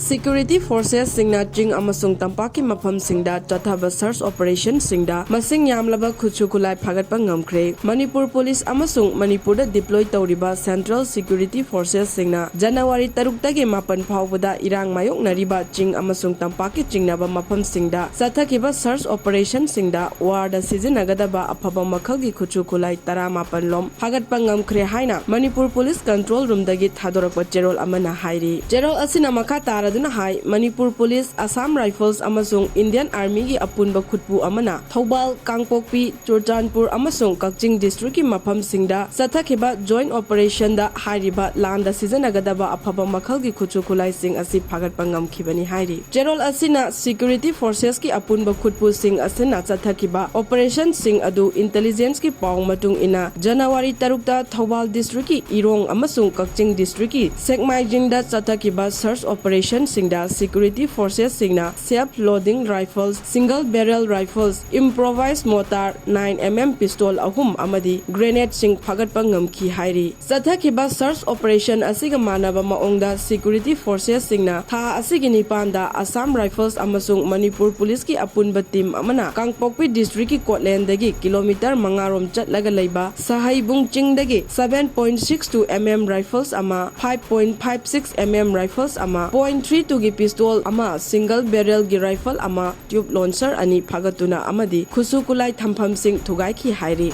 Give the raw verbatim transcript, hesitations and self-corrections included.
Security forces ꯁꯤꯡꯅ ꯆꯤꯡ ꯑꯃꯁꯨꯡ ꯇꯝꯄꯥꯛꯀꯤ ꯃꯐꯝꯁꯤꯡꯗ ꯆꯠꯊꯕ search operation ꯁꯤꯡꯗ ꯃꯁꯤꯡ ꯌꯥꯝꯂꯕ ꯈꯨꯠꯁꯨ ꯈꯨꯠꯂꯥꯏ ꯐꯥꯒꯠꯄ ꯉꯝꯈ꯭ꯔꯦ꯫ ꯃꯅꯤꯄꯨꯔ ꯄꯨꯂꯤꯁ ꯑꯃꯁꯨꯡ ꯃꯅꯤꯄꯨꯔꯗ deploy ꯇꯧꯔꯤꯕ central security forces ꯁꯤꯡꯅ ꯖꯅꯋꯥꯔꯤ ꯇꯔꯨꯛꯇꯒꯤ ꯃꯥꯄꯟ ꯐꯥꯎꯕꯗ ꯏꯔꯥꯡ ꯃꯥꯌꯣꯛꯅꯔꯤꯕ ꯆꯤꯡ ꯑꯃꯁꯨꯡ ꯇꯝꯄꯥꯛꯀꯤ ꯆꯤꯡꯅꯕ ꯃꯐꯝꯁꯤꯡꯗ ꯆꯠꯊꯈꯤꯕ search operation ꯁꯤꯡꯗ war ꯗ ꯁꯤꯖꯤꯟꯅꯒꯗꯕ ꯑꯐꯕ ꯃꯈꯜꯒꯤ ꯈꯨꯠꯁꯨ ꯈꯨꯠꯂꯥꯏ ꯇꯔꯥꯃꯥꯄꯟ ꯂꯣꯝ ꯐꯥꯒꯠꯄ ꯉꯝꯈ꯭ꯔꯦ ꯍꯥꯏꯅ ꯃꯅꯤꯄꯨꯔ ꯄꯨꯂꯤꯁ control room ꯗꯒꯤ ꯊꯥꯗꯣꯔꯛꯄ ꯆꯦꯔꯣꯜ ꯑꯃꯅ ꯍꯥꯏꯔꯤ꯫ ꯆꯦꯔꯣꯜ ꯑꯁꯤꯅ ꯃꯈꯥ ꯇꯥꯔꯗꯨꯅ ꯍꯥꯏ, ꯃꯅꯤꯄꯨꯔ ꯄꯨꯂꯤꯁ, Assam Rifles ꯑꯃꯁꯨꯡ Indian Army ꯒꯤ ꯑꯄꯨꯟꯕ ꯈꯨꯠꯄꯨ ꯑꯃꯅ ꯊꯧꯕꯥꯜ, ꯀꯥꯡꯄꯣꯛꯄꯤ, ꯆꯨꯔꯆꯥꯟꯄꯨꯔ ꯑꯃꯁꯨꯡ ꯀꯛꯆꯤꯡ district ꯀꯤ ꯃꯐꯝꯁꯤꯡꯗ ꯆꯠꯊꯈꯤꯕ joint operation ꯗ ꯍꯥꯏꯔꯤꯕ ꯂꯥꯟꯗ ꯁꯤꯖꯤꯟꯅꯒꯗꯕ ꯑꯐꯕ ꯃꯈꯜꯒꯤ ꯈꯨꯠꯁꯨ ꯈꯨꯠꯂꯥꯏꯁꯤꯡ ꯑꯁꯤ ꯐꯥꯒꯠꯄ ꯉꯝꯈꯤꯕꯅꯤ ꯍꯥꯏꯔꯤ꯫ ꯆꯦꯔꯣꯜ ꯑꯁꯤꯅ security forces ꯀꯤ ꯑꯄꯨꯟꯕ ꯈꯨꯠꯄꯨꯁꯤꯡ ꯑꯁꯤꯅ ꯆꯠꯊꯈꯤꯕ operation ꯁꯤꯡ ꯑꯗꯨ intelligence ꯀꯤ ꯄꯥꯎ ꯃꯇꯨꯡ ꯏꯟꯅ ꯖꯅꯋꯥꯔꯤ ꯇꯔꯨꯛꯇ ꯊꯧꯕꯥꯜ district ꯀꯤ ꯏꯔꯣꯡ ꯑꯃꯁꯨꯡ ꯀꯛꯆꯤꯡ district ꯀꯤ ꯁꯦꯛꯃꯥꯏꯖꯤꯡꯗ ꯆꯠꯊꯈꯤꯕ search operation ꯁꯤꯡꯗ security forces ꯁꯤꯡꯅ self loading rifles, single barrel rifles, improvised mortar, nine M M pistol ꯑꯍꯨꯝ ꯑꯃꯗꯤ grenade ꯁꯤꯡ ꯐꯥꯒꯠꯄ ꯉꯝꯈꯤ ꯍꯥꯏꯔꯤ꯫ ꯆꯠꯊꯈꯤꯕ search operation ꯑꯁꯤꯒ ꯃꯥꯟꯅꯕ ꯃꯑꯣꯡꯗ security forces ꯁꯤꯡꯅ ꯊꯥ ꯑꯁꯤꯒꯤ ꯅꯤꯄꯥꯟꯗ Assam Rifles ꯑꯃꯁꯨꯡ ꯃꯅꯤꯄꯨꯔ ꯄꯨꯂꯤꯁꯀꯤ ꯑꯄꯨꯟꯕ team ꯑꯃꯅ ꯀꯥꯡꯄꯣꯛꯄꯤ district ꯀꯤ ꯀꯣꯠꯂꯦꯟꯗꯒꯤ kilometre ꯃꯉꯥ ꯔꯣꯝ ꯆꯠꯂꯒ ꯂꯩꯕ ꯁꯍꯩꯕꯨꯡ ꯆꯤꯡꯗꯒꯤ seven point six two M M rifles ꯑꯃ, five point five six M M rifles ꯑꯃ, point three two ꯒꯤ pistol ꯑꯃ, single barrel ꯒꯤ rifle ꯑꯃ, tube launcher ꯑꯅꯤ ꯐꯥꯒꯠꯇꯨꯅ ꯑꯃꯗꯤ ꯈꯨꯠꯁꯨ ꯈꯨꯠꯂꯥꯏ ꯊꯝꯐꯝꯁꯤꯡ ꯊꯨꯒꯥꯏꯈꯤ ꯍꯥꯏꯔꯤ꯫